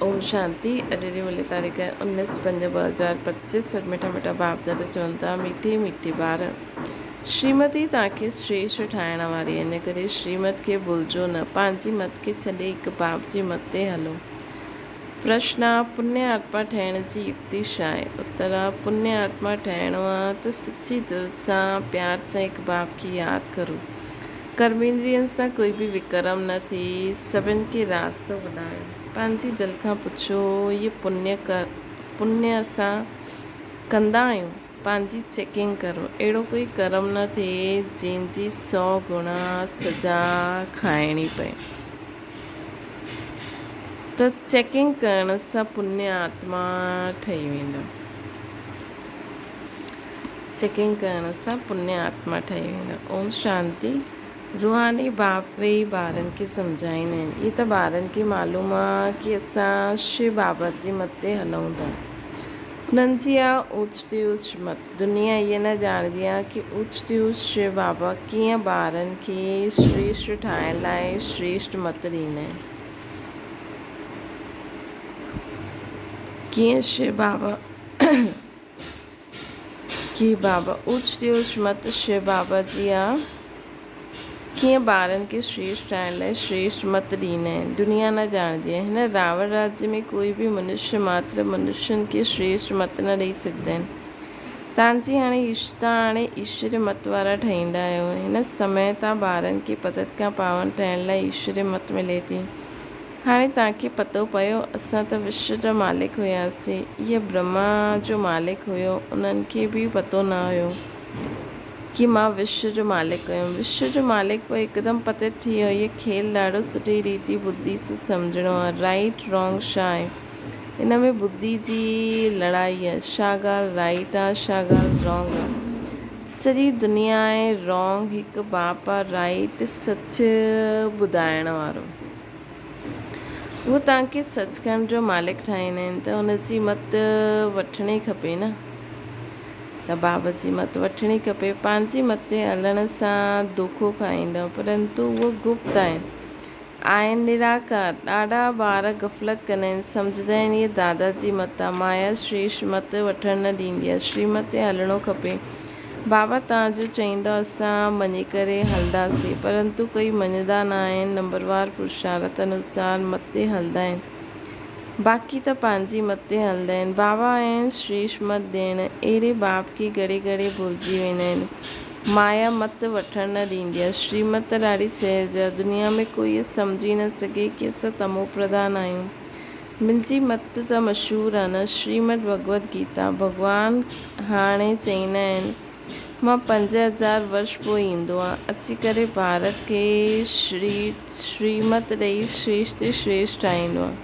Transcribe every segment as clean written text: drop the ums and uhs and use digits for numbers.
اوم شانتي اڄ جي ملي تاريخ 19/5/2025 اڄ مٺا مٺا باپ دادا چون ٿا مٺي مٺي ٻار شريمتي توهان کي شريشٺ ٺاهڻ واري ان ڪري شريمت کي ڀلجو نه پنهنجي مت کي ڇڏي هڪ باپ جي مت تي هلو پرشن آ پني آتما ٺهڻ جي يڪتي ڇا آهي اتر آ پني آتما ٺهڻو آ ته سچي دل سان پيار سان هڪ باپ کي ياد ڪرو ڪرميندرين سان ڪوئي به وڪرم نه ٿي، سڀن کي راستو ٻڌايو. پنهنجي دل کان پڇو، هيء پڃ پڃ اسان ڪندا آهيون؟ پنهنجي چيڪنگ ڪرو، اهڙو ڪوئي ڪرم نه ٿئي، جنهن جي سؤ گڻا سزا کائڻي پئي. ته چيڪنگ ڪرڻ سان پڃ آتما ٺهي ويندو. چيڪنگ ڪرڻ سان پني آتما ٺهي ويندو. اوم شانتي. روحاني باپ ويهي ٻارن کي سمجهائيندا آهن. اهي ته ٻارن کي معلوم آ ڪي اسان شو بابا جي مت تي هلون ٿا. انهن جي آ اوچ تي اوچ مت. دنيا اهي نه ڄاڻندي آ ڪي اوچ تي اوچ شو بابا ڪيئن ٻارن کي شريشٽ ٺاهڻ لاء شريشٽ مت ڏيندا آهن. ڪيئن شو بابا ڪي بابا اوچ تي اوچ مت شو بابا جي آ ڪيئن ٻارن کي شريشٽ ٺاهڻ لاء شريشٽ مت ڏيندا آهن دنيا نه ڄاڻندي آهي هن راوڻ راجيه ۾ ڪوئي به منشيه ماتر منشين کي شريشٽ مت نه ڏئي سگهندا آهن تان جي هاڻي تان هاڻي ايشوري مت وارا ٺهيندا آهيو هن سمي تان ٻارن کي پتت کان پاون ٺهڻ لاء ايشوري مت ملي ٿي هاڻي توهان کي پتو پيو، اسان ته وشو جا مالڪ هياسين. اهي برهما جو مالڪ هيو، انهن کي به پتو نه هيو ڪي مان وشو جو مالڪ هيم. وشو جو مالڪ پوء هڪدم پتت ٿي ويو. هيء کيل ڏاڍو سٺي ريتي ٻڌي سان سمجهڻو آهي. رائيٽ رانگ ڇا آهي؟ ان ۾ ٻڌي جي لڙائي آهي. ڇا ڳالهه رائيٽ آهي، ڇا ڳالهه رانگ آهي. سڄي دنيا آهي رانگ، هڪ باپ آهي رائيٽ، سچ ٻڌائڻ وارو. هو توهان کي سچ ڪرڻ جو مالڪ ٺاهيندا آهن ته ان جي مت وٺڻي کپي نه ته بابا جي مت وٺڻي کپي پنهنجي مت تي هلڻ سان دوکو کائيندؤ پرنتو اهو گپت آهن آهن نراڪار ڏاڍا ٻار غفلت ڪندا آهن سمجهندا آهن هيء دادا جي مت آهي مايا شريش مت وٺڻ نه ڏيندي آهي شريمت تي هلڻو کپي بابا توهان جو چئيندؤ اسان مڃي ڪري هلنداسين پرنتو ڪوئي مڃندا نه آهن نمبروار پرشارت انوسار مت تي هلندا آهن باقي ته پنهنجي مت تي هلندا آهن بابا آهن شريش مت ڏيڻ اهڙي باپ کي گهڙي گهڙي ڀلجي ويندا آهن مايا مت وٺڻ نه ڏيندي آهي شريمت ته ڏاڍي سهج آهي دنيا ۾ ڪوئي اهو سمجهي نه سگهي ڪي اسان تمو پرڌان آهيون منهنجي مت ته مشهور آ نه شريمد ڀڳوت گيتا. ڀڳوان هاڻي چئيندا آهن مان 5000 ورش پوء ايندو آهيان اچي ڪري ڀارت کي شريمت ڏئي شريشٽ تي شريشٽ ٺاهيندو آهيان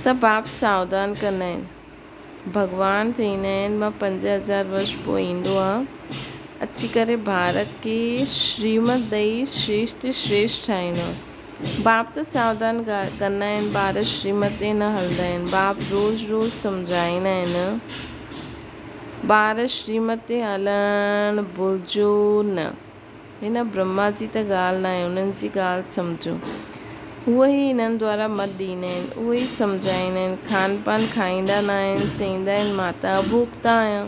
ته باپ ساوڌان ڪندا آهن. ڀڳوان چئيندا آهن مان 5000 ورش پوء ايندو آهيان اچي ڪري ڀارت کي شريمت ڏئي شريشٽ تي شريشٽ ٺاهيندو آهيان. باپ ته ساوڌان ڪندا آهن، ٻار شريمت تي نه هلندا آهن. باپ روز روز سمجهائيندا آهن، ٻار شريمت تي هلڻ ڀلجو نه. هن برهما جي ته ڳالهه ناهي، انهن جي ڳالهه سمجهو. هو ئي انهن دوارا مت ڏيندا آهن، اهي ئي سمجهائيندا آهن. کان پان کائيندا نه آهن، چئيندا آهن مان ته اڀوڪتا آهيان،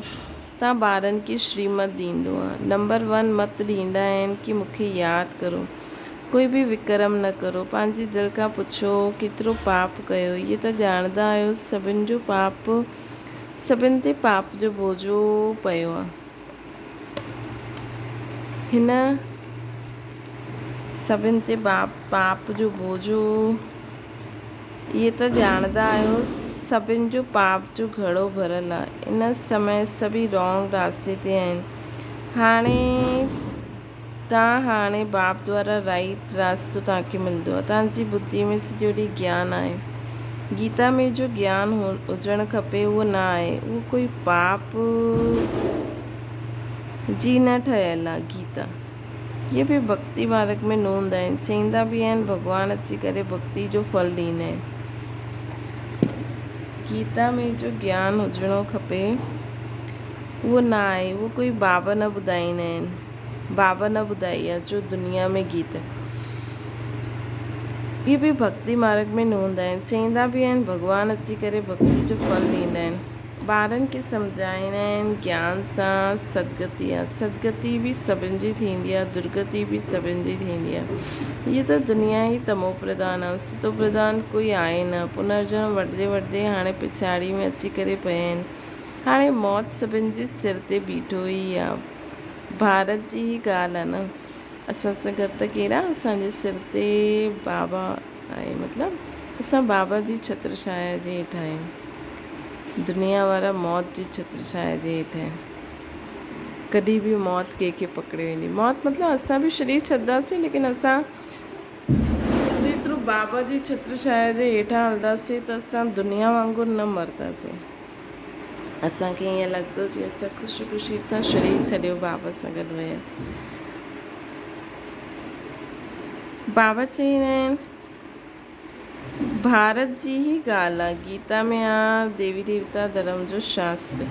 تان ٻارن کي شريمت ڏيندو آهيان. نمبر ون مت ڏيندا آهن ڪي مون کي ياد ڪرو. ڪوئي به وڪرم نه ڪرو. پنهنجي دل کان پڇو ڪيترو پاپ ڪيو. اهي ته ڄاڻندا آهيو سڀن جو پاپ سڀن تي پاپ جو بوجو پيو آهي. هن سڀن تي پاپ جو بوجو اهي ته ڄاڻندا آهيو سڀن جو پاپ جو گهڙو ڀريل آهي. ان سمي سڀئي رانگ راستي تي آهن. هاڻي تان هاڻي باپ دوارا رائيٽ راستو توهان کي ملندو آهي. توهان جي ٻڌي ۾ سڄو ڏينهن گيان آهي. گيتا ۾ جو گيان هجڻ کپي اهو نه آهي. اهو ڪوئي پاپ جي نه ٺهيل آهي گيتا. اهي به ڀڳتي مارگ ۾ نه هوندا آهن. چئيندا به آهن ڀڳوان اچي ڪري ڀڳتي جو ڦل ڏيندا آهن. گيتا ۾ جو گيان هجڻو کپي اهو نه آهي. اهو ڪوئي بابا نه ٻڌائيندا آهن. بابا نه ٻڌائي آ جو دنيا ۾ گيت. اهي به ڀڳتي مارڳ ۾ نه هوندا آهن. چئيندا به آهن ڀڳوان اچي ڪري ڀڳتي جو ڦل ڏيندا آهن. ٻارن کي سمجهائيندا آهن گيان سان سدگتي آهي. سدگتي به سڀن جي ٿيندي آهي، درگتي به سڀن جي ٿيندي آهي. هيء ته دنيا ئي تمو پرڌان آهي. ستو پرڌان ڪوئي آهي نه. پنرجنم وٺندي وٺندي هاڻي پڇاڙي ۾ اچي ڪري پيا آهن. هاڻي موت سڀن جي سر تي بيٺو ئي آهي. ڀارت جي ئي ڳالهه آهي نه. اسان سان گڏ ته ڪير آهي؟ اسان جي سر تي بابا آهي. مطلب اسان بابا جي ڇتر ڇايا جي هيٺ آهيون. دنيا وارا موت جي ڇتر ڇايا جي هيٺ آهن. ڪڏهن به موت ڪنهن کي پڪڙي ويندي. موت مطلب اسان به شرير ڇڏنداسين ليڪن اسان جيترو بابا جي ڇتر ڇايا جي هيٺان هلنداسين ته اسان دنيا وانگر نه مرنداسين. اسان کي ائين لڳندو جيئن اسان خوشي خوشي سان شرير ڇڏيو بابا سان گڏ ويا. بابا چئيندا آهن ڀارت جي ئي ڳالهه آ، گيتا ۾ آ ديوي ديوتا ڌرم جو شاستر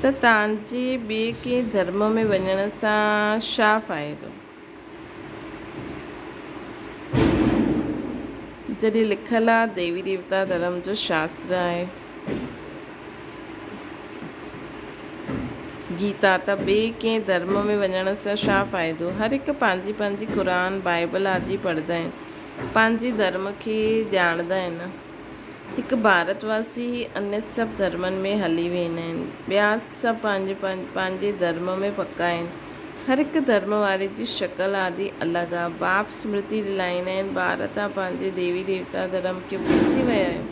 ته تان جي ٻئي ڪنهن ڌرم ۾ وڃڻ سان ڇا فائدو؟ جڏهن لکيل آ ديوي ديوتا ڌرم جو شاستر آهي گيتا ته ٻئي ڪنهن ڌرم ۾ وڃڻ سان ڇا فائدو؟ هر هڪ پنهنجي پنهنجي قرآن، بائيبل آدي پڙهندا آهن. پنهنجي ڌرم کي ڄاڻندا آهن. هڪ ڀارت واسي ئي انيه سڀ ڌرمن ۾ هلي ويندا آهن. ٻيا سڀ پنهنجي پنهنجي ڌرم ۾ پڪا آهن. هر هڪ ڌرم واري جي شڪل آدي الڳ آ. باپ سمرتي ڏلائيندا آهن، ٻار تان پنهنجي ديوي ديوتا ڌرم کي ڀلجي ويا آهيو.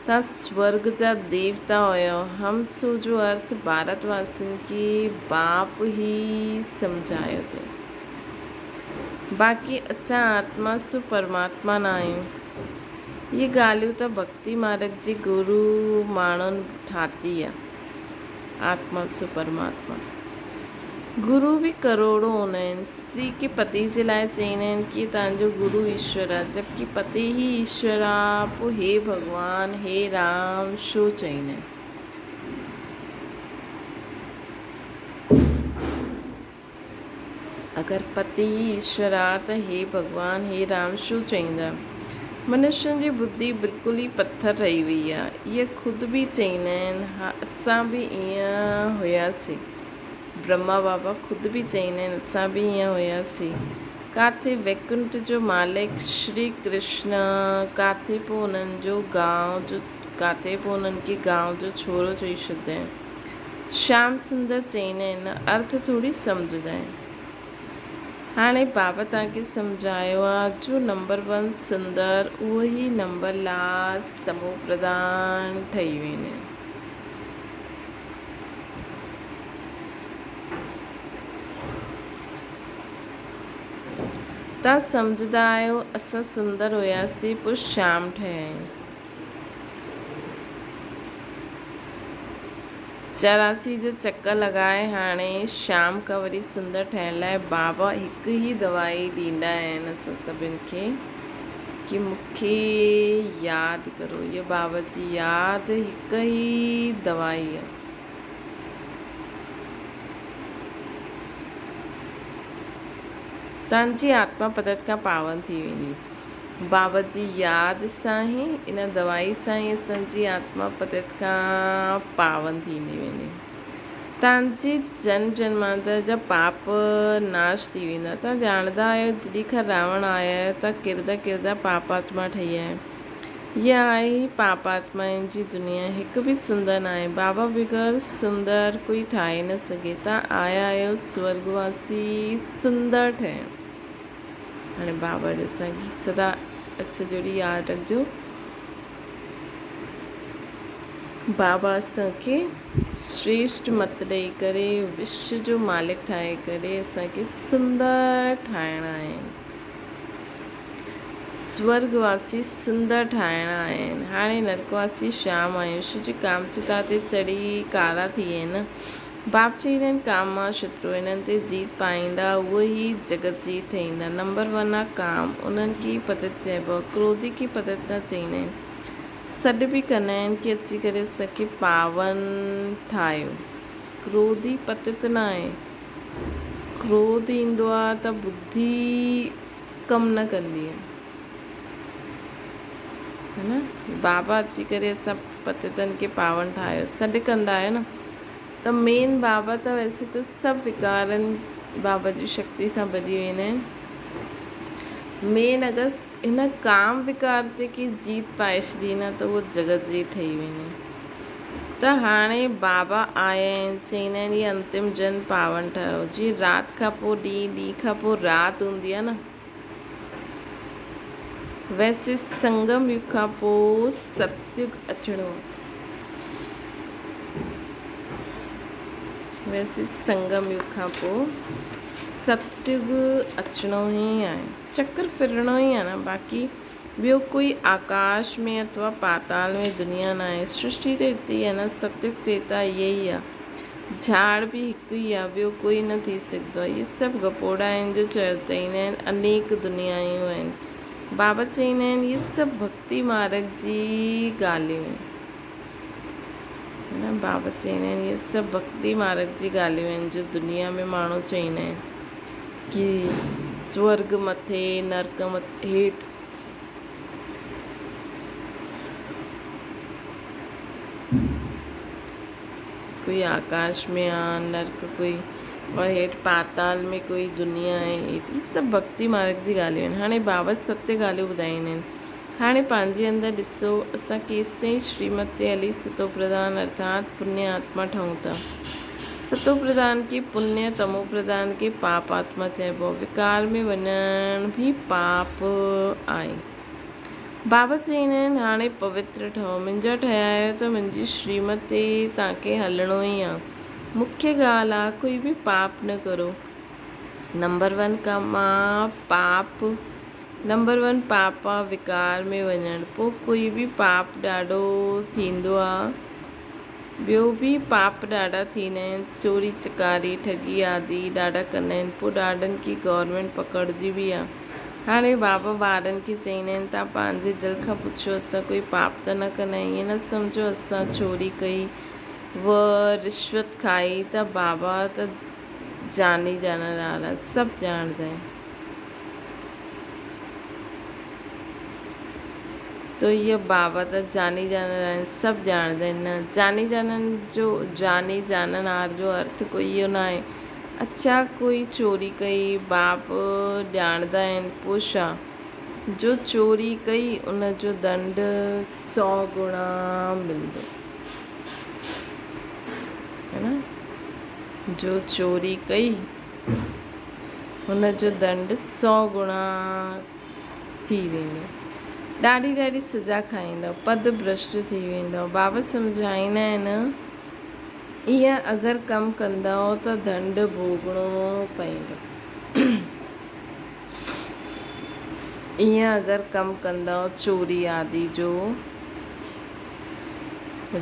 تان سورڳ جا ديوتا هيو. هم سو جو ارٿ ڀارت واسين کي باپ ئي سمجهايو اٿئي. باقي اسان آتما سو پرماتما نه آهيون. اهي ڳالهيون ته ڀڳتي مارڳ جي گرو ماڻهن ٺاهي آ. آتما سو پرماتما. گرو به ڪروڙون هوندا آهن. استري کي پتي جي لاء چئيندا آهن ڪي توهان جو گرو ايشور آ جبڪه پتي ئي ايشور آ پوء هي ڀڳوان هي رام ڇو چئيندا آهن. اگر پتي ئي ايشور آ ته هي ڀڳوان هي رام ڇو چئيندا. منشين جي ٻڌي بلڪل ئي پٿر رهي وئي آ. اهي خود به چئيندا آهن ها اسان به ائين هياسين. برهما بابا خود به چئيندا آهن اسان به ائين هياسين. ڪاٿي ويڪنٺ جو مالڪ شري ڪرشن ڪاٿي پوء انهن جو گانء جو ڪاٿي پوء انهن کي گانء جو ڇورو چئي ڇڏيندا آهن. شيام سندر چئيندا آهن ارٿ ٿوري سمجهندا آهن. هاڻي بابا توهان کي سمجهايو آ جو نمبر ون سندر اهو ئي نمبر لاسٽ تمو پرڌان ٺهي ويندا آهن. توهان سمجهندا آهيو اسان سندر هياسين پوء شيام ٺهيا آهيون. 84 جو چڪر لڳائي هاڻي شام کان وري سندر ٺهڻ لاء بابا هڪ ئي دوائي ڏيندا آهن اسان سڀن کي ڪي مون کي ياد ڪرو. اها بابا جي ياد هڪ ئي دوائي آهي. تان جي آتما پتت کان پاون ٿي ويندي. بابا جي ياد سان ئي، ان دوائي سان ئي اسان جي آتما پتت کان پاون ٿيندي ويندي. تان جي جنم جنمانتر جا پاپ ناش ٿي ويندا. تان ڄاڻندا آهيو جڏهن کان راوڻ آيا آهيو تان ڪردا ڪردا پاپاتما ٺهي آهيو. اها آهي ئي پاپاتمائن جي دنيا. هڪ به سندر ناهي. بابا بغير سندر ڪوئي ٺاهي نه سگهي. تان آيا آهيو سورڳ واسي سندر ٺهڻ. هاڻي بابا جي اسان کي سدا اڄ سڄو ڏينهن ياد رکجو. بابا اسان کي شريشٽ مت ڏئي ڪري وشو جو مالڪ ٺاهي ڪري اسان کي سندر ٺاهڻا آهن. سورڳ واسي سندر ٺاهڻا آهن. هاڻي نرڪ واسي شيام آهيون. شو جي ڪام چتا تي چڙهي ڪارا ٿي ويا آهن. باپ چئي رهيا آهن ڪام مان شترو انهن تي جيت پائيندا اهي ئي جڳت جيت ٺهيندا. نمبر ون آ ڪام انهن کي ئي پتت چئبو آ. ڪروڌي کي پتت نه چئيندا آهن. سڏ به ڪندا آهن ڪي اچي ڪري اسان کي پاون ٺاهيو. ڪروڌي پتت نه آهي. ڪروڌ ايندو آ ته ٻڌي ڪم نه ڪندي آهي. ها نه بابا اچي ڪري اسان پتيتن کي پاون ٺاهيو سڏ ڪندا آهيو نه ته مين بابا ته ويسي ته سڀ وڪارن بابا جي شڪتي سان ڀري ويندا آهن. مين اگر هن ڪام وڪار تي ڪي جيت پائي ڇڏي نه ته اهو جڳت جي ٺهي ويندي. ته هاڻي بابا آيا آهن، چئيندا آهن هي انتم جن پاون ٺهيو. جيئن رات کان پوء ڏينهن، ڏينهن کان پوء رات هوندي آهي نه، ويسي سنگم يگ کان پوء ستيگ اچڻو آهي. ويسي سنگم يگ کان پوء ستيگ اچڻو ئي آهي. چڪر ڦرڻو ئي آهي نه، باقي ٻيو ڪوئي آڪاش ۾ اٿوا پاتال ۾ دنيا ناهي. سرشٽي ته هتي ئي آهي نه، ستيگ ٽيتا اهي ئي آهي. جھاڙ به هڪ ئي آهي، ٻيو ڪوئي نه ٿي سگهندو آهي. اهي سڀ گپوڙا آهن جو چئيندا آهن انيڪ دنيائون آهن. بابا چئيندا آهن اهي سڀ ڀڳتي مارگ جي ڳالهيون آهن. بابا چئيندا آهن اهي سڀ ڀڳتي مارگ جي ڳالهيون آهن جو دنيا ۾ ماڻهو چئيندا آهن ڪي سورڳ مٿي نرڪ هيٺ. ڪوئي آڪاش ۾ آ نرڪ ڪوئي اور هيٺ پاتال ۾ ڪوئي دنيا آهي هي سڀ ڀڳتي مارگ جي ڳالهيون آهن. هاڻي بابا ستيه ڳالهيون ٻڌائيندا آهن. هاڻي پنهنجي اندر ڏسو، اسان ڪيستائين شريمت تي هلي ستو پرڌان ارٿات پڃ آتما ٺهون ٿا. ستو پرڌان کي پڃ، تمو پرڌان کي پاپ آتما چئبو. وڪار ۾ وڃڻ به پاپ آهي. بابا چئيندا آهن، هاڻي پوتر ٺهو. منهنجا ٺهيا آهيو ته منهنجي شريمت تي توهان کي هلڻو ئي آهي. مکيه ڳالهه آهي ڪوئي به پاپ نه ڪرو. نمبر ون ڪم آ پاپ. نمبر ون پاپ آ وڪار ۾ وڃڻ. پوء ڪوئي به پاپ ڏاڍو ٿيندو آ. ٻيو به پاپ ڏاڍا ٿيندا آهن. چوري چڪاري، ٺڳي آدي ڏاڍا ڪندا آهن. پوء ڏاڍن کي گورنمينٽ پڪڙندي به آ. هاڻي بابا ٻارن کي چئيندا آهن تان پنهنجي دل کان پڇو اسان ڪوئي پاپ ته نه ڪندا آهيون. ائين نه سمجهو اسان چوري ڪئي و رشوت کائي ته بابا ته جاني ڄاڻڻ وارا سڀ ڄاڻندا آهن. تو اهي بابا ته جاني ڄاڻڻ آهن، سڀ ڄاڻندا آهن نه. جاني ڄاڻڻ جو جاني ڄاڻڻهار جو ارٿ ڪوئي اهو نه آهي. اڇا ڪوئي چوري ڪئي، باپ ڄاڻندا آهن، پوء ڇا؟ جو چوري ڪئي ان جو دنڊ سؤ گڻا ملندو. هي نه؟ جو چوري ڪئي هن جو دنڊ سؤ گڻا ٿي ويندو. ڏاڍي ڏاڍي سزا کائيندؤ، پد ڀرشٽ ٿي ويندؤ. بابا سمجهائيندا آهن، ائين اگر ڪم ڪندؤ ته دنڊ ڀوڳڻو پوندو. ائين اگر ڪم ڪندؤ چوري آدي جو،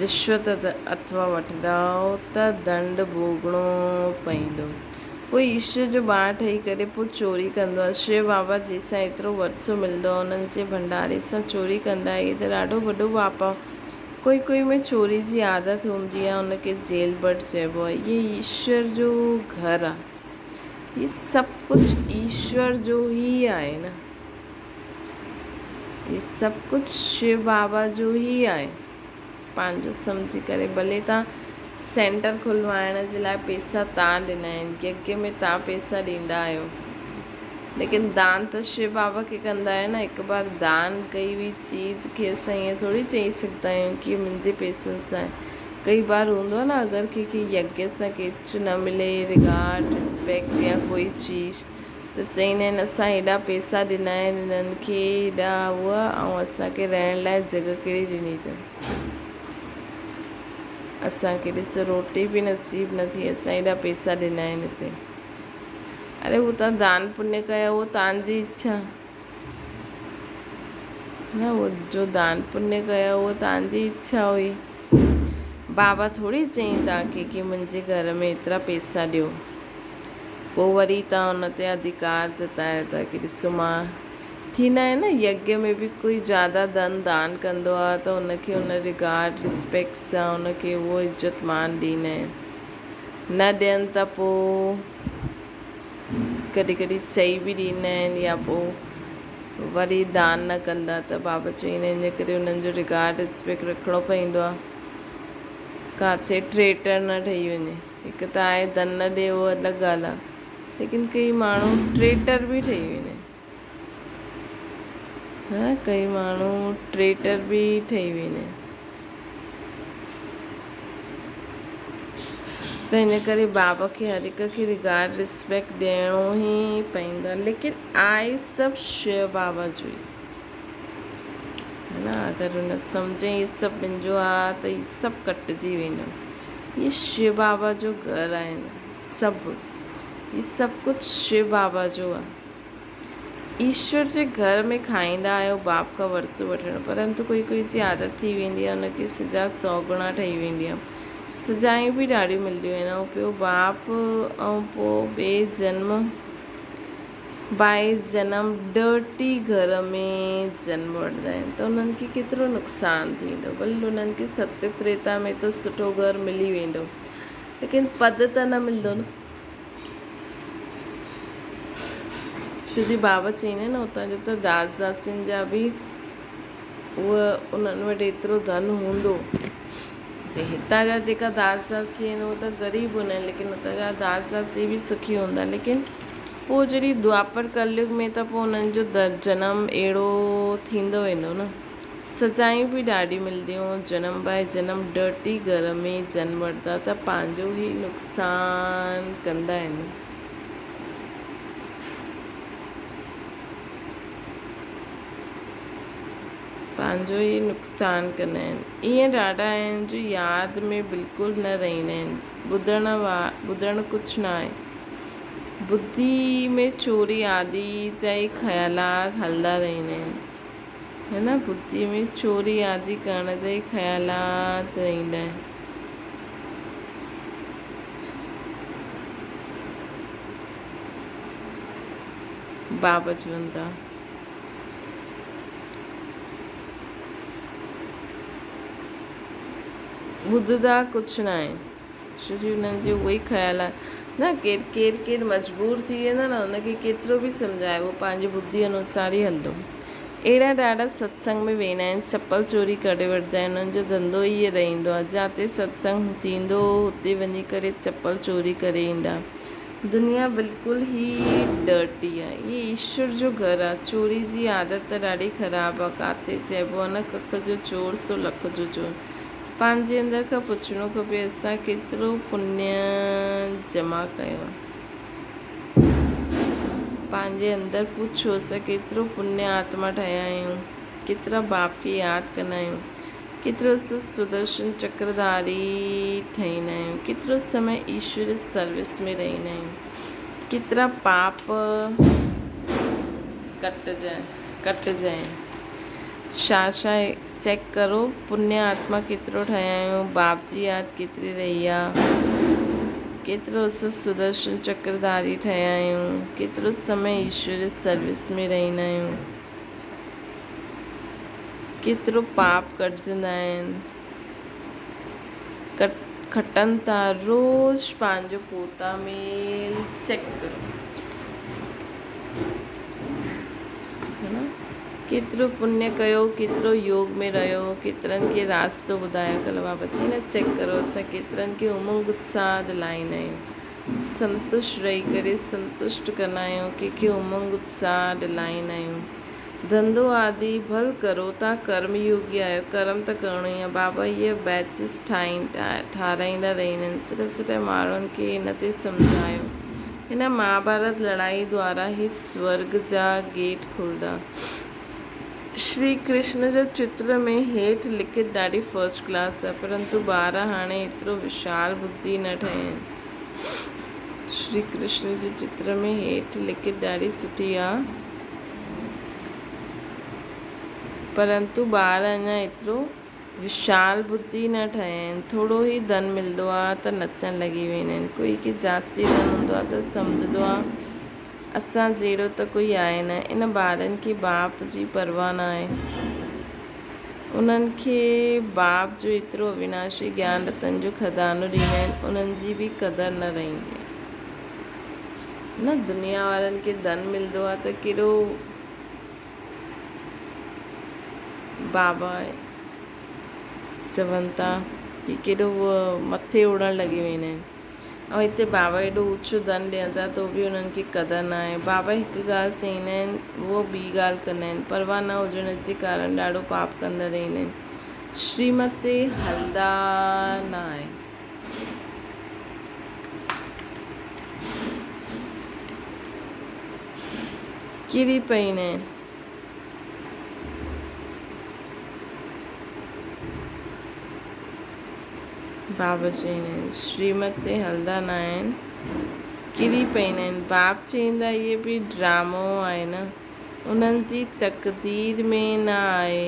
رشوت اٿوا وٺندؤ ته دنڊ ڀوڳڻو پوندو. ڪوئي ايشور جو ٻار ٺهي ڪري پوء چوري ڪندو آهي. شو بابا جنهن سان ايترو ورثو ملندو آهي انهن جي ڀنڊاري سان چوري ڪندا اهي ته ڏاڍو وڏو پاپ آهي. ڪوئي ڪوئي ۾ چوري جي عادت هوندي آهي ان کي جيل برڊ چئبو آهي. اهي ايشور جو گهر آهي. هي سڀ ڪجهه ايشور جو ئي آهي نه. هي سڀ ڪجهه شو بابا جو ئي آهي. پنهنجو سمجهي ڪري ڀلي تان سينٽر کلوائڻ جي لاء پيسا تان ڏنا آهن يگيه ۾ تان پيسا ڏيندا آهيو ليڪن دان ته شو بابا کي ڪندا آهيو نه هڪ بار دان ڪئي هئي چيز کي اسان ائين ٿوري چئي سگهندا آهيون ڪي منهنجي پيسن سان ڪئي بار هوندو آهي نه اگر ڪنهن کي يگيه سان ڪجهه نه ملي رگارڊ رسپيڪٽ يا ڪوئي چيز ته چئيندا آهن اسان هيڏا پئسا ڏنا آهن هنن کي هيڏا هوء ۽ اسان کي رهڻ لاء جڳهه ڪهڙي ڏني اٿن. اسان کي ڏس روٽي به نصيب نه ٿي اسان هيڏا پئسا ڏنا آهن هتي. اري هو تان دان پڃ ڪيو اهو تان جي اڇا نه هو جو دان پڃ ڪيو اهو تان جي اڇا هئي. بابا ٿوري چيائين تان کي ڪي منهنجي گهر ۾ ايترا پئسا ڏيو. پوء وري توهان ان تي اڌيڪار جتايو ٿا ڪي ڏسو مان ٿيندا آهن نه يگيه ۾ به ڪوئي زياده ڌن دان ڪندو آهي ته ان کي ان رگارڊ رسپيڪٽ سان ان کي اهو عزت مان ڏيندا آهن نه ڏين ته پوء ڪڏهن ڪڏهن چئي به ڏيندا آهن يا پوء. وري دان نه ڪندا ته بابا چئيندا آهن ان ڪري انهن جو رگارڊ رسپيڪٽ رکڻو پوندو آهي. ڪاٿي ٽريٽر نه ٺهي وڃي. هڪ ته آهي ڌن نه ڏي اهو الڳ ڳالهه آهي ليڪن ڪئي ماڻهو ٽريٽر به ٺهي ويندا آهن. ها ڪئي ماڻهو ٽريٽر به ٺهي ويندا آهن. ته ان ڪري بابا کي هر هڪ کي رگارڊ رسپيڪٽ ڏيڻو ئي پوندو آهي ليڪن آهي سڀ شيو بابا جو ئي نه اگر ان سمجهي هي سڀ منهنجو آ ته هي سڀ ڪٽجي ويندو هي شيو بابا جو گهر آهي سڀ هي سڀ ڪجهه شيو بابا جو آ. ايشور جي گهر ۾ کائيندا آهيو باپ کان ورثو وٺڻ پرنتو ڪوئي ڪوئي جي عادت ٿي ويندي آهي ان کي سزا سو گڻا ٺهي ويندي آهي سزائون به ڏاڍيون ملنديون آهن ۽ پيو باپ ۽ پوء ٻئي جنم بائي جنم ڊرٽي گهر ۾ جنم وٺندا آهن ته انهن کي ڪيترو نقصان ٿيندو ڀل انهن کي ستيگ تريتا ۾ ته سٺو گهر ملي ويندو ليڪن پد ته نه ملندو نه. ڇو جي بابا چئيندا آهن نه اتان جو ته داس داسين جا به اهي انهن وٽ ايترو ڌن هوندو جي هتان جا جيڪا داس داسي آهن اهي ته غريب هوندا آهن ليڪن اتان جا داس داسي به سکي هوندا ليڪن پوء جڏهن دوآپر ڪليگ ۾ ته پوء انهن جو جنم اهڙو ٿيندو ويندو نه سزائون به ڏاڍيون ملنديون، جنم باء جنم ڊرٽي گهر ۾ جنم وٺندا ته پنهنجو ئي نقصان ڪندا آهن. پنهنجو ئي نقصان ڪندا آهن. ائين ڏاڍا آهن جو ياد ۾ بلڪل نه رهندا آهن. ٻڌڻ ٻڌڻ ڪجهه نه آهي. ٻڌي ۾ چوري آدي جا ئي خيالات هلندا رهندا آهن. هن بتي ۾ چوري آدي ڪرڻ جا ئي خيالات ايندا آهن. بابا چون ٿا. ٻڌندا ڪجهه ناهن. ڇو جو انهن جو اهو ئي خيال آهي نه ڪير ڪير ڪير مجبور ٿي ويندو نه ان کي ڪيترو به سمجهائي اهو پنهنجي ٻڌي انوسار ئي هلندو. اهڙا ڏاڍا ستسنگ ۾ ويندا آهن چپل چوري ڪري وٺندا آهن انهن جو ڌنڌو ئي اهو رهندو آهي جاتي ستسنگ ٿيندو هتي وڃي ڪري چپل چوري ڪري ايندا. دنيا بلڪل ئي ڊرٽي آهي. هي ايشور جو گهر آهي چوري جي عادت ته ڏاڍي خراب آهي ڪاٿي چئبو آهي نه ڪک جو چور سو لک جو چور. پنهنجي اندر کان پڇڻو کپي اسان ڪيترو پڃ جمع ڪيو آهي. پنهنجي اندر پڇو اسان ڪيترو پڃ آتما ٺهيا آهيون، ڪيترا باپ کي ياد ڪندا آهيون، ڪيترو اسان سدرشن چڪرڌاري ٺهيندا آهيون، ڪيترو سمي ايشوري سروس ۾ رهندا آهيون، ڪيترا پاپ ڪٽجائين. ڇا ڇا چيڪ ڪرو پني آتما ڪيترو ٺهيا آهيون باپ جي ياد ڪيتري رهي آ ڪيترو اسان سدرشن چڪرڌاري ٺهيا آهيون ڪيترو سمي ايشوري سروس ۾ رهندا آهيون ڪيترو پاپ ڪٽجندا آهن کٽن ٿا روز پنهنجو پوتا ميل چيڪ ڪرو. ڪيترو پڃ ڪيو، ڪيترو يوگ ۾ رهيو، ڪيترن کي راستو ٻڌايو ڪل بابا چئي نه چيڪ ڪرو اسان ڪيترن کي امنگ اتساهه دلائيندا آهيون سنتشٽ رهي ڪري سنتشٽ ڪندا آهيون ڪنهن کي امنگ اتساهه دلائيندا آهيون ڌنڌو آدي ڀل ڪرو تان ڪرم يوگي آهيو ڪرم ته ڪرڻو ئي آهي بابا اهي بيچز ٺاهرائيندا رهندا آهن سٺا سٺا ماڻهن کي ان تي سمجهايو هن مهاڀارت لڙائي دوارا هي سورڳ جا گيٽ کلندا. شري ڪرشن جو چتر ۾ هيٺ لکت ڏاڍي فرسٽ ڪلاس آهي، پرنتو ٻار هاڻي ايترو وشال ٻڌي نه ٺهيا آهن. شري ڪرشن جي چتر ۾ هيٺ لکت ڏاڍي سٺي آهي، پرنتو ٻار اڃا ايترو وشال ٻڌي نه ٺهيا آهن. ٿورو ئي ڌن ملندو آ ته نچڻ لڳي ويندا آهن. ڪوئي کي جاستي ڌن هوندو آ ته سمجهندو آ اسان جهڙو ته ڪوئي آهي نه. ان ٻارن کي باپ جي پرواهه نه آهي. انهن کي باپ جو ايترو اويناشي گيان رتن جو خزانو ڏيندا آهن انهن جي به قدر نه رهندي آهي. نه دنيا وارن کي ڌن ملندو آ ته ڪهڙو. بابا چون ٿا ڪي ڪيڏو مٿي اڙڻ لڳي ويندا آهن ۽ هتي بابا ايڏو اوچو ڌن ڏين ٿا تو به انهن کي قدر نه آهي. بابا هڪ ڳالهه چئيندا آهن اهو ٻي ڳالهه ڪندا آهن. پرواهه نه هجڻ جي ڪارڻ ڏاڍو پاپ ڪندا رهندا آهن. شريمت تي هلندا نه آهن. ڪري پئيندا آهن. بابا چئيندا آهن، شريمت تي هلندا نه آهن، ڪري پئيندا آهن. باپ چئيندا اهي به ڊرامو آهي نه، انهن جي تقدير ۾ نه آهي.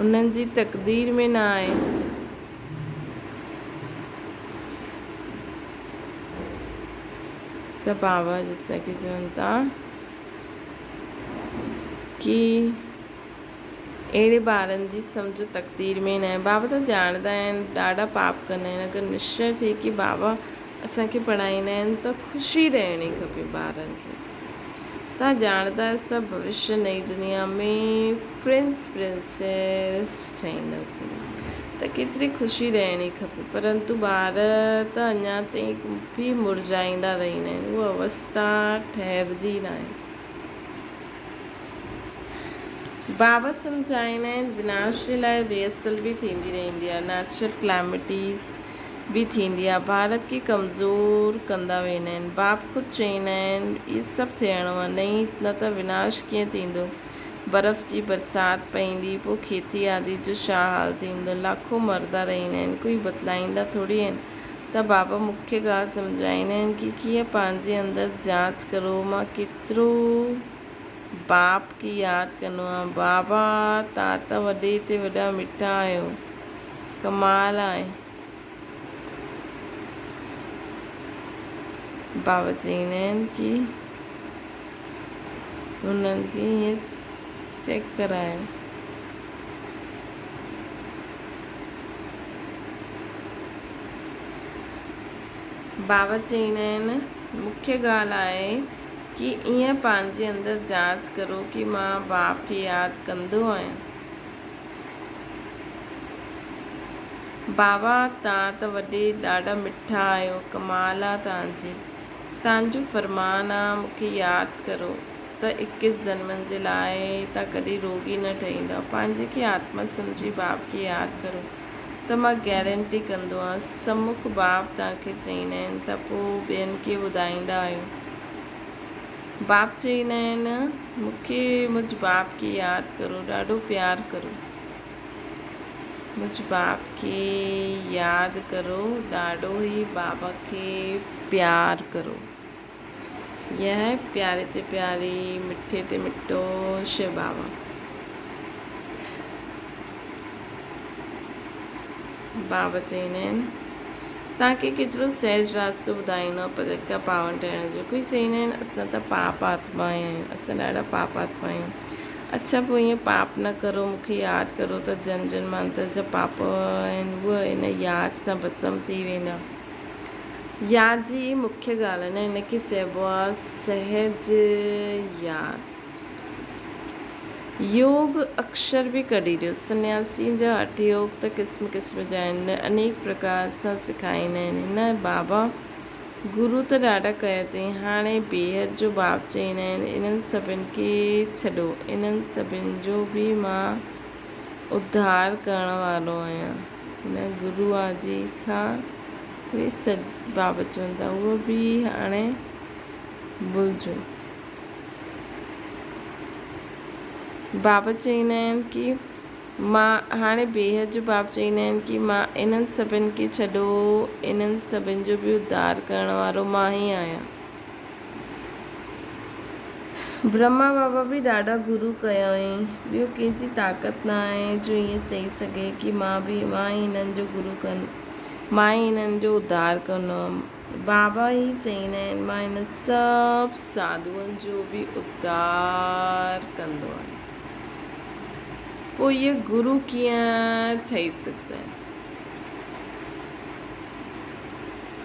انهن جي تقدير ۾ نه آهي. ته بابا جسا کي چون ٿا ڪي اهڙي ٻارن جي سمجهه تقدير ۾ نه آهي. بابا ته ڄاڻندا آهن ڏاڍا پاپ ڪندا آهن. اگر نشچي ٿئي ڪي بابا اسان کي پڙهائيندا آهن ته خوشي رهڻي کپي ٻارن کي. تان ڄاڻندا آهيو سڀ ڀوشيه نئين دنيا ۾ پرنس پرنسيس ٺهينداسين ته ڪيتري خوشي رهڻي کپي پرنتو ٻار ته اڃا تائين به مرجهائيندا رهندا آهن اها اوستا ٺهرندي ناهي. بابا سمجهائيندا آهن وناش جي لاء ريهرسل به ٿيندي رهندي آهي نيچرل ڪليمٽيز به ٿيندي آهي ڀارت کي ڪمزور ڪندا ويندا آهن باپ خود چئيندا آهن اهي سڀ ٿيڻو آهي نئين نه ته وناش ڪيئن ٿيندو برف جي برسات پئيندي پوء کيتي آدي جو ڇا حال ٿيندو لاکو مردا رهندا آهن ڪوئي بتلائيندا ٿوري آهن ته بابا مکيه ڳالهه سمجهائيندا آهن ڪي ڪيئن پنهنجي اندر جاچ ڪرو مان ڪيترو باپ کي ياد ڪندو آهيان بابا تان ته وڏي تي وڏا مٺا آهيو ڪمال آهي. بابا چئيندا آهن ڪي انهن کي ائين چيڪ ڪرايو. بابا چئيندا آهن مکيه ڳالهه آهي ڪي ائين پنهنجي اندر جاچ ڪرو ڪي مان باپ کي ياد ڪندو آهيان. بابا تان ته وڏي ڏاڍا مٺا آهيو ڪمال آ تان جي. تان جو فرمان آ مون کي ياد ڪرو ته اڪيس جنمن جي لاء تان ڪڏهن روڳي نه ٺهيندؤ. پنهنجي کي آتما سمجهي باپ کي ياد ڪرو ته مان گيرنٽي ڪندو آهيان. سمک باپ تان کي چئيندا آهن ته پوء ٻين کي ٻڌائيندا آهيو. باپ چئيندا آهن مون کي مجھ باپ کي ياد ڪرو ڏاڍو پيار ڪرو. مجھ باپ کي ياد ڪرو ڏاڍو ئي بابا کي پيار ڪرو. هي آهي پياري تي پياري مٺي تي مٺو شو بابا. بابا چئيندا آهن توهان کي ڪيترو سهج راستو ٻڌائيندو آهي پتت کان پاون ٺهڻ جو. ڪوئي چئيندا آهن اسان ته پاپ آتما آهيون اسان ڏاڍا پاپ آتما آهيون. اڇا پوء ائين پاپ نه ڪرو مون کي ياد ڪرو ته جن جن مانتر جا پاپ آهن اهي ان ياد سان ڀسم ٿي ويندا. ياد جي ئي مکيه ڳالهه آهي نه ان کي چئبو آهي سهج ياد. يوگ اڪشر به ڪڍي ڏيو. سنياسين جا هٺ يوگ ته قسم قسم جا آهن، انيڪ پرڪار سان سکائيندا آهن. هن بابا گرو ته ڏاڍا ڪيا اٿئي، هاڻي بيحد جو باپ چئيندا آهن، انهن سڀن کي ڇڏو، انهن سڀن جو به مان اڌار ڪرڻ وارو آهيان. هن گرو آدي کان به سڏ بابا چون ٿا، اهو به هاڻي ڀلجو. بابا چئيندا آهن ڪي مان هاڻي بيحد جو باب چئيندا آهن ڪي مان انهن سڀن کي ڇڏو، انهن سڀن جو به اڌار ڪرڻ وارو مان ئي آهيان. برهما بابا به ڏاڍا گرو ڪيا هئائين. ٻيو ڪنهن جي طاقت نه آهي جو ائين چئي سگهي ڪي مان به مان ئي انهن جو گرو ڪن مان ئي انهن جو اڌار ڪندو هئم. بابا ئي چئيندا آهن مان انهن سڀ ساڌوئن جو به اڌار ڪندو آهيان. پوء اهي گرو ڪيئن ٺهي سگهندا آهن؟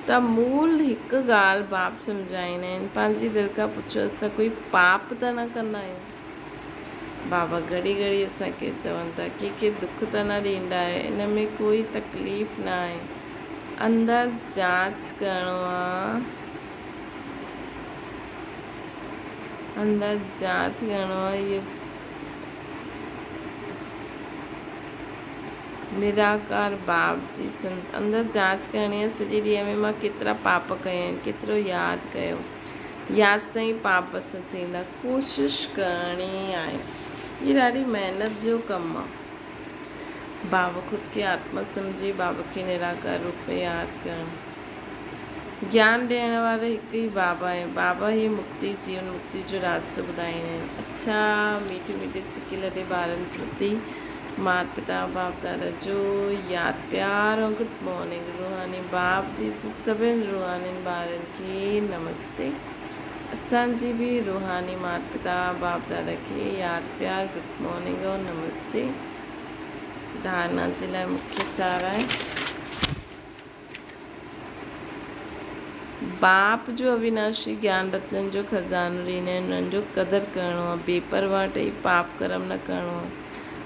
ته مول هڪ ڳالهه باپ سمجهائيندا آهن، پنهنجي دل کان پڇو اسان ڪوئي پاپ ته نه ڪندا آهيون؟ بابا گهڙي گهڙي اسان کي چون ٿا ڪنهن کي دک ته نه ڏيندا آهيو ان ۾ ڪوئي تڪليف نه آهي اندر جاچ ڪرڻو آ اندر جاچ ڪرڻو آ اهي نراڪار باب جي سنت اندر جاچ ڪرڻي آ سڄي ڏينهن ۾ مان ڪيترا پاپ ڪيا آهن ڪيترو ياد ڪيو ياد سان ئي پاپ پسند ٿيندا. ڪوشش ڪرڻي آهي. هي ڏاڍي محنت جو ڪم آ. بابا خود کي آتما سمجهي بابا کي نراڪار روپ ۾ ياد ڪرڻ. گيان ڏيڻ وارو هڪ ئي بابا آهي. بابا ئي مڪتي، جيون مڪتي جو راستو ٻڌائيندا آهن. اڇا ميٺي ميٺي سڪي لڏي ٻارن پرتي مات پتا باپ دادا جو ياد پيار ۽ گڊ مارننگ روحاني باپ جي سڀن روحانين ٻارن کي نمستي. اسان جي به روحاني مات پتا باپ دادا کي ياد پيار گڊ مارننگ اور نمستي ڌارنا جي لاء مکيه سار آهي. باپ جو اويناشي گيان رتنن جو خزانو ڏيندا آهن انهن جو قدر ڪرڻو آهي بي پرواهه ٺهي پاپ ڪرم نه ڪرڻو آهي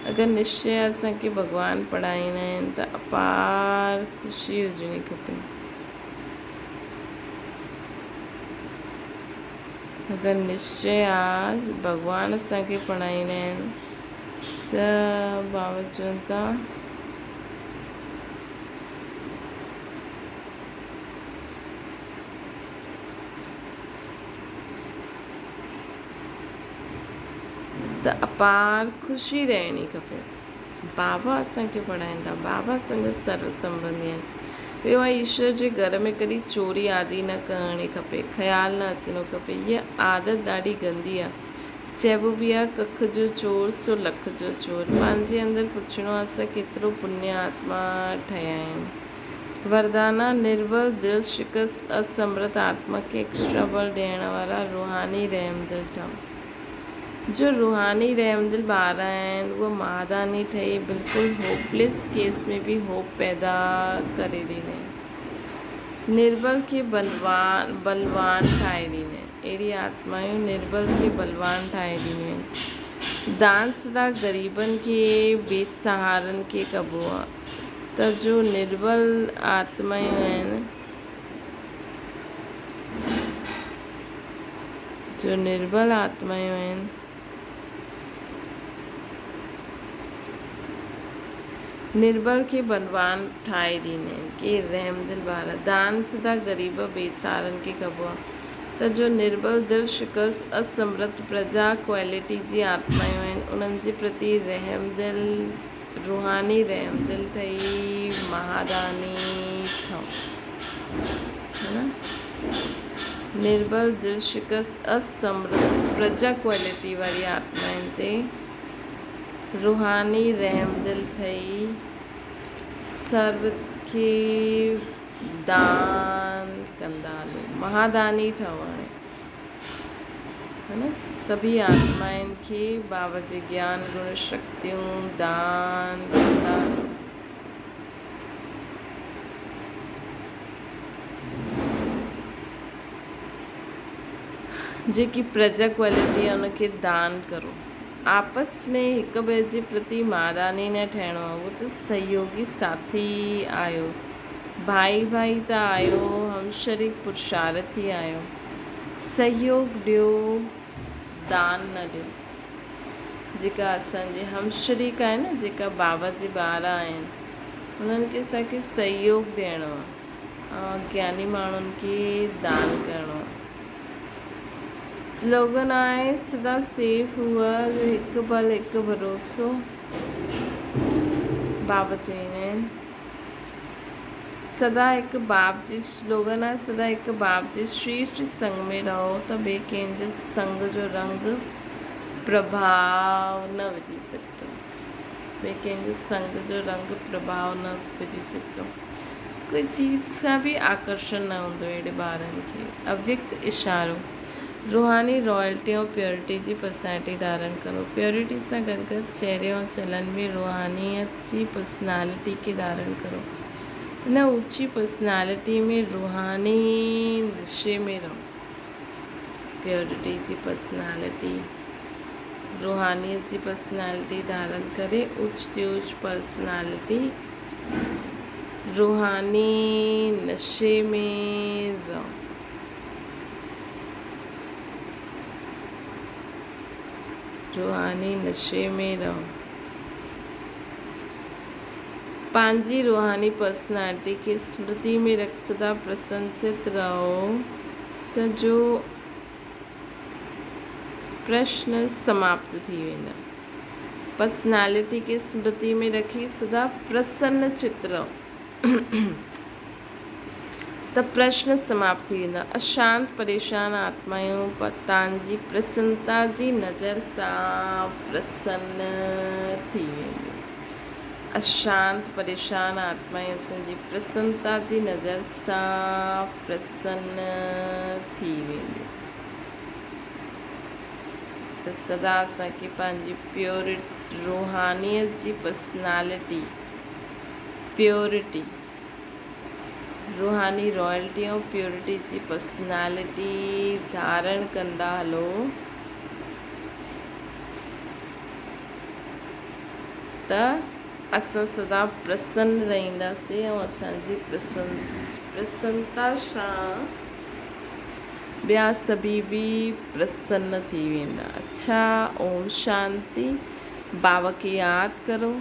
اگر نشچي اسان کي ڀڳوان پڙهائيندا آهن ته اپار خوشي هجڻي کپي. اگر نشچي آ ڀڳوان اسان کي پڙهائيندا آهن ته بابا چون ٿا ته اپار خوشي رهڻي کپي. بابا اسان کي پڙهائين ٿا. بابا اسان جا سرو سنٻنڌي آهن. ٻيو آهي ايشور جي گهر ۾ ڪڏهن چوري آدي نه ڪرڻي کپي. خيال نه اچڻو کپي. هيء عادت ڏاڍي گندي آهي. چئبو به آهي ڪک جو چور سو لک جو چور. پنهنجي اندر پڇڻو آهي اسان ڪيترو پڃ آتما ٺهيا آهيون. وردانا، نربل، دل شڪست، اسمرت آتما کي ايڪسٽرا بل ڏيڻ وارا روحاني رحمدل ٺهو. جو روحاني رحمدل ٻار آهن اهي مهاداني ٺهي بلڪل هوپليس ڪيس ۾ به هوپ پيدا ڪري ڏيندا آهن. نربل کي بلوان بلوان ٺاهي ڏيندا آهن. اهڙي آتمائون نربل کي بلوان ٺاهي ڏينديون آهن. دان سدا غريبن کي بي سهارن کي ڪبو آهي ته جو نربل آتمائون آهن. جو نربل آتمايون آهن. نربل کي بلوان ٺاهي ڏيندا آهن. ڪي رحمدل ٻار دان سدا غريب بي سهارن کي ڪبو آهي ته جو نربل دل شڪست اسمرت پرجا ڪوالٽي جي آتمايون آهن انهن جي پرتي رحمدل روحاني رحمدل ٺهي مهاداني ٺهو. نربل، دل شڪست، اسمرت، پرجا ڪوالٽي واري آتمائن تي روحاني رحمدل ٺهي سرو کي دان ڪندا هلو. مهاداني ٺهو هاڻي. سڀئي آتمائن کي بابا جي گيان گڻ شڪتيون دان ڪندا هلو. جيڪي پرجا ڪوالٽي آهي ان کي دان ڪرو. آپس ۾ هڪ ٻئي جي پرتي ماداني نه ٺهڻو آهي. اهو ته سهيوگي ساٿي آهيو. ڀائي ڀائي ته آهيو، هم شريڪ پرشارٿي آهيو. سهيوگ ڏيو، دان نه ڏيو. جيڪا اسان جي هم شريڪ آهن نه، جيڪا بابا جي ٻار آهن، انهن کي اسان کي سهيوگ ڏيڻو آهي ۽ اگياني ماڻهن کي دان ڪرڻو آهي. سلوگن آهي سدا سيف هوء جو هڪ بل هڪ ڀروسو. بابا چوندا آهن سدا هڪ باپ جي سلوگن آهي سدا هڪ باپ جي شريشٽ سنگ ۾ رهو ته ٻئي ڪنهن جو سنگ جو رنگ پرڀاء نه وجهي سگهندو. ٻئي ڪنهن جو سنگ جو رنگ پرڀاء نه وجهي سگهندو. ڪوئي چيز سان به آڪرشڻ نه هوندو اهڙي ٻارن کي. اويڪت اشارو، روحاني رائلٽي ۽ پيورٽي جي پرسنالٽي ڌارڻ ڪرو. پيورٽي سان گڏ گڏ چهري ۽ چلن ۾ روحانيت جي پرسنالٽي کي ڌارڻ ڪرو. ان اوچي پرسنالٽي ۾ روحاني نشي ۾ رهو. پيورٽي جي پرسنالٽي. روحانيت جي پرسنالٽي ڌارڻ ڪري اوچ تي اوچ پرسنالٽي روحاني نشي ۾ رهو. روحاني نشي ۾ رهو. پنهنجي روحاني پرسنالٽي کي سمرتي ۾ رک سدا پرسنچت رهو ته جو پرشن سماپت ٿي ويندا. پرسنالٽي کي سمرتي ۾ رکي سدا پرسن چت رهو ته پرشن سماپت ٿي ويندا. اشانت پريشان آتمائون تان جي پرسنتا جي نظر سان پرسن ٿي وينديون. اشانت پريشان آتمائون اسان جي پرسنتا جي نظر سان پرسن ٿي وينديون. ته سدا اسان کي پنهنجي پيورٽ روحانيت جي پرسنالٽي، پيورٽي، روحاني رائلٽي ۽ پيورٽي جي پرسنالٽي ڌارڻ ڪندا هلو ته اسان سدا پرسن رهنداسين ۽ اسان جي پرسنتا سان ٻيا سڀيئي به پرسن ٿي ويندا. اڇا اوم شانتي. بابا کي ياد ڪرو.